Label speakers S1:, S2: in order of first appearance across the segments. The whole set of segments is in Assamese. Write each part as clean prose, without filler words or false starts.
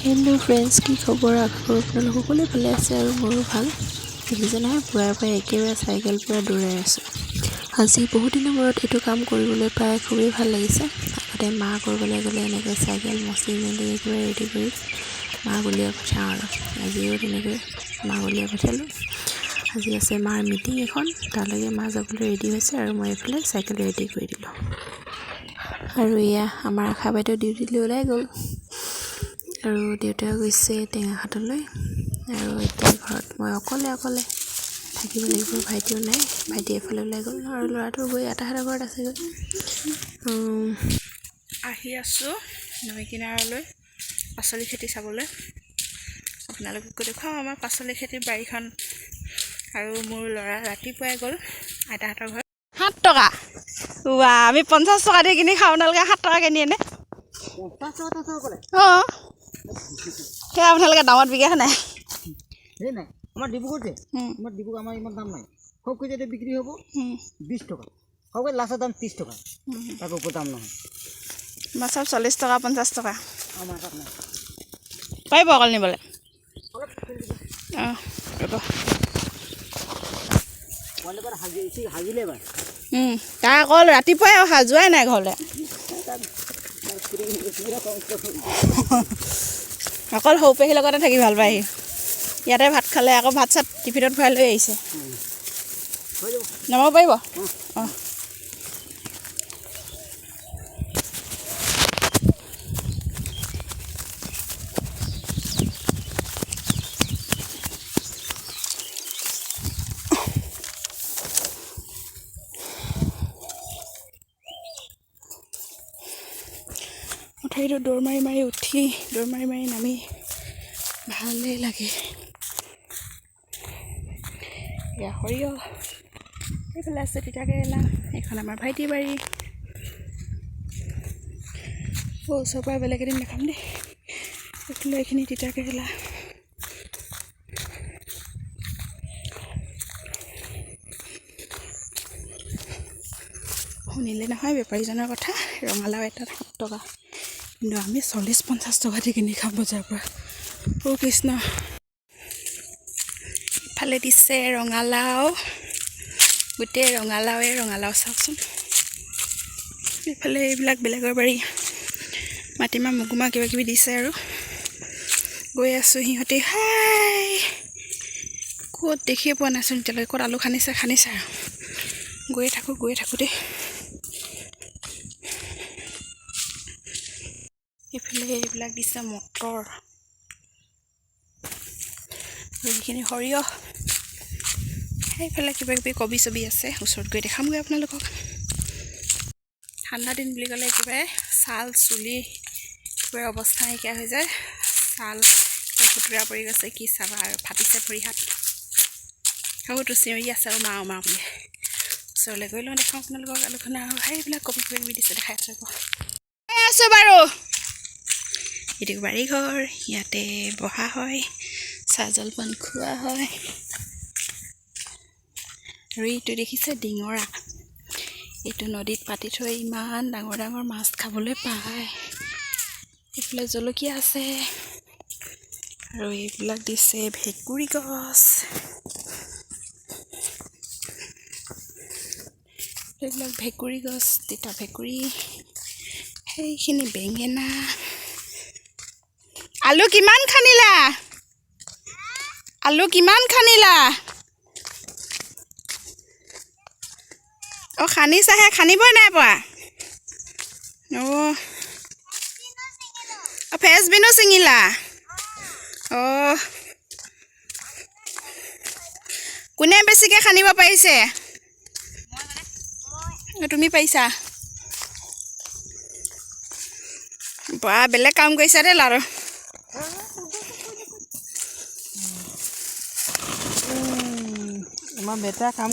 S1: হেল্ল' ফ্ৰেণ্ডছ, কি খবৰ? আশা কৰোঁ আপোনালোক সকলোৱে ভালে আছে আৰু মোৰো ভাল। দেখিছে নহয়, পুৱাই পুৱাই একেবাৰে চাইকেল পূৰা দৌৰাই আছোঁ। আজি বহুত দিনৰ মূৰত এইটো কাম কৰিবলৈ পাই খুবেই ভাল লাগিছে। আগতে মা কৰিবলৈ গ'লে এনেকৈ চাইকেল মচি মেলি একেবাৰে ৰেডি কৰি মাক উলিয়াই পঠিয়াওঁ আৰু আজিও তেনেকৈ মাক উলিয়াই পঠিয়ালোঁ। আজি আছে মাৰ মিটিং এখন, তালৈকে মা যাবলৈ ৰেডি হৈছে আৰু মই এইফালে চাইকেল ৰেডি কৰি দিলোঁ। আৰু এয়া আমাৰ আশা বাইদেউ ডিউটিলৈ ওলাই গ'ল আৰু দেউতাও গৈছে টেঙাখাটলৈ। আৰু এতিয়া ঘৰত মই অকলে অকলে থাকিব লাগিব, ভাইটিও নাই, ভাইটি এফালে ওলাই গ'ল আৰু ল'ৰাটো গৈ আতাহঁতৰ ঘৰত আছেগৈ।
S2: আহি আছোঁ নৈ কিনাৰলৈ পাচলি খেতি চাবলৈ। আপোনালোককো দেখুৱাম আমাৰ পাচলি খেতিৰ বাৰীখন। আৰু মোৰ ল'ৰা ৰাতিপুৱাই গ'ল আইতাহঁতৰ ঘৰত। 7 টকা, ৱা, আমি 50 টকা দি কিনি খাওঁ, আপোনালোকে 7 টকা কিনি আনে। অঁ, সেয়া আপোনালোকে দামত বিকে নাই?
S3: নাই, আমাৰ ডিব্ৰুগড়তে, আমাৰ ডিব্ৰুগড় আমাৰ ইমান দাম নাই। সব কেজিতে বিক্ৰী হ'ব 20 টকা, সব লাষ্টৰ দাম 30 টকা, তাৰ ওপৰ দাম নহয়।
S2: আমাৰ চব 40 টকা 50 টকা।
S3: আমাৰ তাত নাই।
S2: পাৰিব অকল নিবলৈ? অঁ, ৰ'ব। তাৰ অকল ৰাতিপুৱাই অহা, যোৱাই নাই ঘৰলৈ। অকল সৰু পেহীৰ লগতে থাকি ভাল পায় সি। ইয়াতে ভাত খালে, আকৌ ভাত চাত টিফিনত ভৰাই লৈ আহিছে। নমাব পাৰিব? অঁ, মথাউৰিটো দৌৰ মাৰি মাৰি উঠি, দৌৰ মাৰি মাৰি নামি ভালেই লাগে। এয়া সৰিয়হ, এইফালে আছে তিতা কেৰেলা, এইখন আমাৰ ভাইটিৰ বাৰী। ওচৰৰ পৰা বেলেগ এদিন দেখাম দেই। এইফালে এইখিনি তিতা কেৰেলা। শুনিলে নহয় বেপাৰীজনৰ কথা, ৰঙালাও এটাত 7 টকা, কিন্তু আমি 40-50 টকা দি কিনি খাওঁ বজাৰৰ পৰা। অ' কৃষ্ণ। ইফালে দিছে ৰঙালাও, গোটেই ৰঙালাওৱে ৰঙালাও চাওকচোন। এইফালে এইবিলাক বেলেগৰ বাৰী, মাটিমাহ মগুমাহ কিবা কিবি দিছে। আৰু গৈ আছোঁ সিহঁতি, হাই ক'ত দেখিয়ে পোৱা নাইচোন এতিয়ালৈকে, ক'ত আলু খান্দিছে খান্দিছে আৰু। গৈয়ে থাকোঁ গৈয়ে থাকোঁ দেই। এইফালে এইবিলাক দিছে মটৰ, এইখিনি সৰিয়হ, সেইফালে কিবা কিবি কবি চবি আছে, ওচৰত গৈ দেখামগৈ আপোনালোকক। ঠাণ্ডা দিন বুলি ক'লে একেবাৰে ছাল চুলি একেবাৰে অৱস্থা নাইকিয়া হৈ যায়, ছাল ফুটুৰা পৰি গৈছে, কি চাবা আৰু, ফাটিছে ভৰি হাত। সৰুটো চিঞৰি আছে আৰু মা মা বুলি। ওচৰলৈ গৈ লওঁ, দেখাওঁ আপোনালোকক আলোচনা। আৰু সেইবিলাক কবি কিবা কিবি দিছে, দেখাই আছোঁ। আছোঁ বাৰু। এইটো বাৰীঘৰ, ইয়াতে বহা হয়, চাহ জলপান খোৱা হয়। আৰু এইটো দেখিছে ডিঙৰা, এইটো নদীত পাতি থৈ ইমান ডাঙৰ ডাঙৰ মাছ খাবলৈ পায়। এইফালে জলকীয়া আছে আৰু এইবিলাক দিছে ভেকুৰী গছ, এইবিলাক ভেকুৰী গছ, তিতা ভেকুৰী, সেইখিনি বেঙেনা। আলু কিমান খান্দিলা? আলু কিমান খান্দিলা? অঁ, খান্দিছাহে, খান্দিবই নাই পৰা। অঁ, ফ্ৰেঞ্চবিনো ছিঙিলা? অঁ, কোনে বেছিকৈ খান্দিব পাৰিছে? তুমি পাৰিছা? বা বেলেগ কাম কৰিছা দেই লাৰু।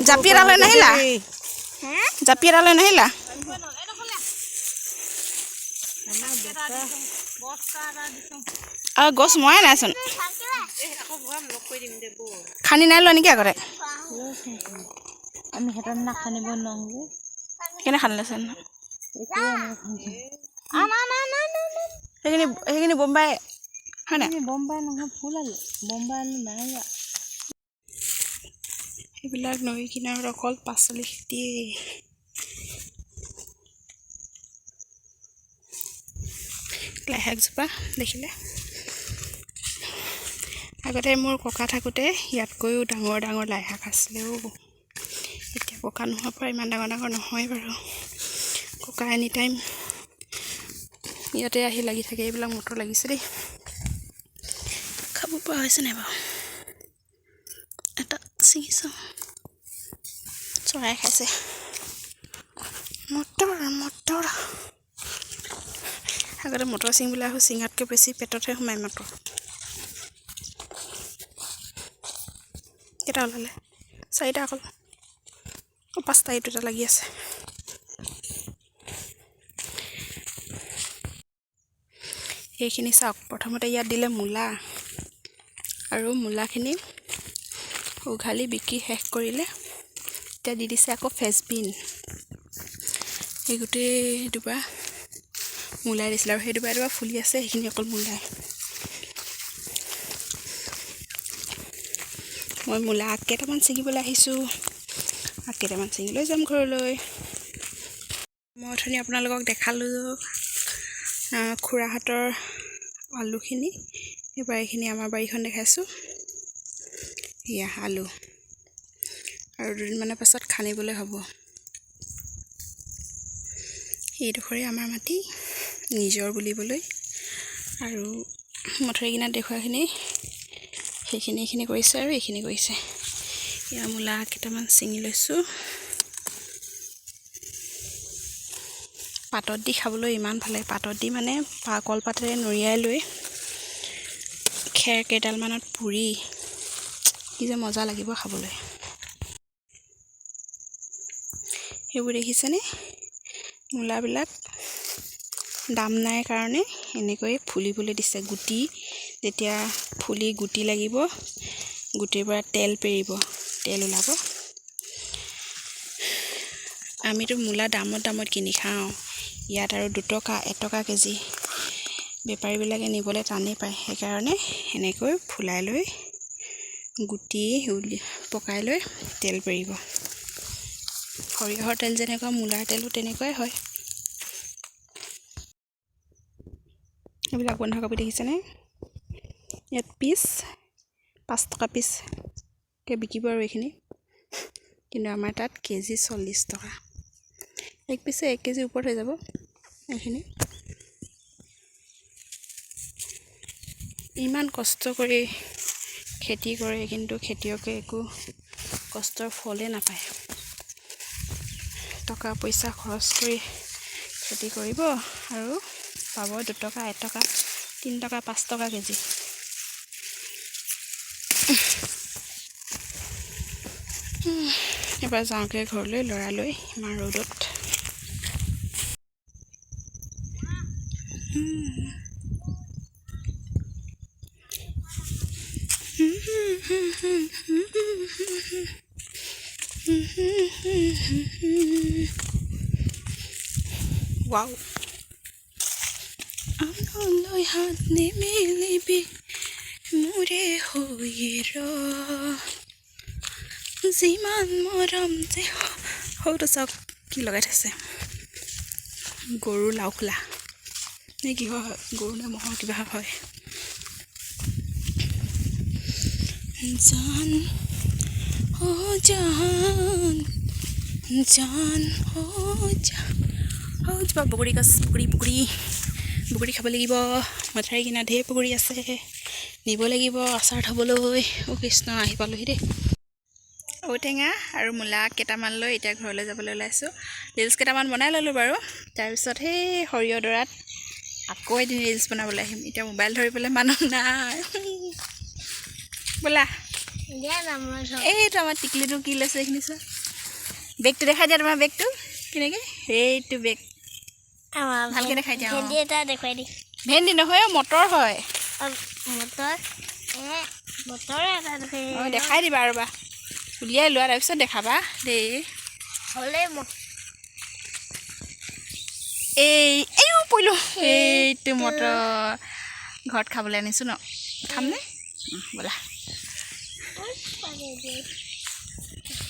S2: জাপি এটা লৈ নাহিলা? জাপি এটা লৈ নাহিলা? আৰু গছ মৰাই নাইচোন, খান্দি নাই লোৱা নেকি আগতে? কেনে খান্দিলেচোন? সেইখিনি বোম্বাই হয় নাই?
S4: বোম্বাই নহয়, ফুল আলু, বোম্বাই আলু নাই।
S2: সেইবিলাক নৈ কিনাৰত অকল পাচলি খেতিয়েই। লাইশাকজোপা দেখিলে, আগতে মোৰ ককা থাকোঁতে ইয়াতকৈও ডাঙৰ ডাঙৰ লাইশাক আছিলেও। এতিয়া ককা নোহোৱাৰ পৰা ইমান ডাঙৰ ডাঙৰ নহয় বাৰু। ককা এনি টাইম ইয়াতে আহি লাগি থাকে। এইবিলাক মটৰ লাগিছে দেই, খাব পৰা হৈছে নাই বাৰু? এটা ছিঙি চাওঁ, চৰাই খাইছে। মটৰ মটৰ, আগতে মটৰ ছিঙিবলৈ আহোঁ, ছিঙাতকৈ বেছি পেটতহে সোমায় মটৰ। কেইটা ওলালে? চাৰিটা অকল, অঁ পাঁচটা, এইটো এটা লাগি আছে। এইখিনি চাওক, প্ৰথমতে ইয়াত দিলে মূলা, আৰু মূলাখিনি উঘালি বিকি শেষ কৰিলে। এতিয়া দি দিছে আকৌ ফ্ৰেঞ্চবিন। এই গোটেই দুবাৰ মূলাই দিছিলে, আৰু সেই দুবাৰ দুবাৰ ফুলি আছে, সেইখিনি অকল মূলাই। মই মূলা আগ কেইটামান ছিঙিবলৈ আহিছোঁ, আগ কেইটামান ছিঙি লৈ যাম ঘৰলৈ। মই অথনি আপোনালোকক দেখালোঁ খুৰাহঁতৰ আলুখিনি, এইবাৰ এইখিনি আমাৰ বাৰীখন দেখাইছোঁ। এয়া আলু, আৰু দুদিনমানৰ পাছত খান্দিবলৈ হ'ব। এইডোখৰে আমাৰ মাটি, নিজৰ বুলিবলৈ। আৰু মথাউৰি কিনাৰত দেখুৱাখিনি সেইখিনি এইখিনি কৰিছে আৰু এইখিনি কৰিছে। এয়া মূলা কেইটামান ছিঙি লৈছোঁ। পাতত দি খাবলৈ ইমান ভাল লাগে। পাতত দি মানে কলপাতেৰে নুৰিয়াই লৈ খেৰ কেইডালমানত পুৰি কি যে মজা লাগিব খাবলৈ। সেইবোৰ দেখিছেনে? মূলাবিলাক দাম নাই কাৰণে এনেকৈ ফুলিবলৈ দিছে। গুটি যেতিয়া ফুলি গুটি লাগিব, গুটিৰ পৰা তেল পেৰিব, তেল ওলাব। আমিতো মূলা দামত দামত কিনি খাওঁ, ইয়াত আৰু 2 টকা 1 টকা কেজি। বেপাৰীবিলাকে নিবলৈ টানেই পায়, সেইকাৰণে এনেকৈ ফুলাই লৈ গুটি পকাই লৈ তেল পেৰিব। সৰিয়হৰ তেল যেনেকুৱা, মূলাৰ তেলো তেনেকুৱাই হয়। এইবিলাক বন্ধাকবি দেখিছেনে? ইয়াত পিচ 5 টকা পিচকৈ বিকিব আৰু এইখিনি, কিন্তু আমাৰ তাত কেজি 40 টকা। এক পিচে 1 কেজি ওপৰত হৈ যাব এইখিনি। ইমান কষ্ট কৰি খেতি কৰে, কিন্তু খেতিয়কে একো কষ্টৰ ফলেই নাপায়। টকা পইচা খৰচ কৰি খেতি কৰিব আৰু পাব 2 টকা 1 টকা 3 টকা 5 টকা কেজি। এবাৰ যাওঁগৈ ঘৰলৈ ল'ৰালৈ, ইমান ৰ'দত। ৱাও, আনলৈ হাত নিমেলিবি, মোৰে হৈ ৰ, যিমান মৰম যে। সৰুটো চাওক কি লগাই থৈছে, গৰু লাওখোলা নে কিহৰ হয়, গৰু নে ম'হৰ কিবা হয়। জান অ' জান, জান অ' জান। এজোপা বগৰী গছ, বগৰী বগৰী বগৰী খাব লাগিব। মথাউৰি কিনাৰত ঢেৰ বগৰী আছে, নিব লাগিব আচাৰ থ'বলৈ। অ' কৃষ্ণ, আহি পালোহি দেই। ঔটেঙা আৰু মূলা কেইটামান লৈ এতিয়া ঘৰলৈ যাবলৈ ওলাইছোঁ। ৰিলচ কেইটামান বনাই ল'লোঁ বাৰু। তাৰপিছত সেই সৰিয়হডৰাত আকৌ এদিন ৰিলচ বনাবলৈ আহিম। এতিয়া মোবাইল ধৰিবলৈ মানুহ নাই। ব'লা। এইটো আমাৰ টিকলিটো কি লৈছে এইখিনি চোৱা। বেগটো দেখাই দিয়া, তোমাৰ বেগটো কেনেকৈ। এইটো বেগ ভালকৈ দেখাই দিয়া।
S4: ভেন্দি এটা দেখুৱাই দি।
S2: ভেন্দি নহয় অ', মটৰ হয়।
S4: মটৰ, মটৰ এটা দেখুৱাই।
S2: অঁ, দেখাই দিবা, ৰ'বা, উলিয়াই লোৱা, তাৰপিছত দেখাবা দেই।
S4: হ'লে
S2: এই, এইও পৰিলোঁ। এইটো মটৰ। ঘৰত খাবলৈ আনিছোঁ ন। খামনে? ব'লা।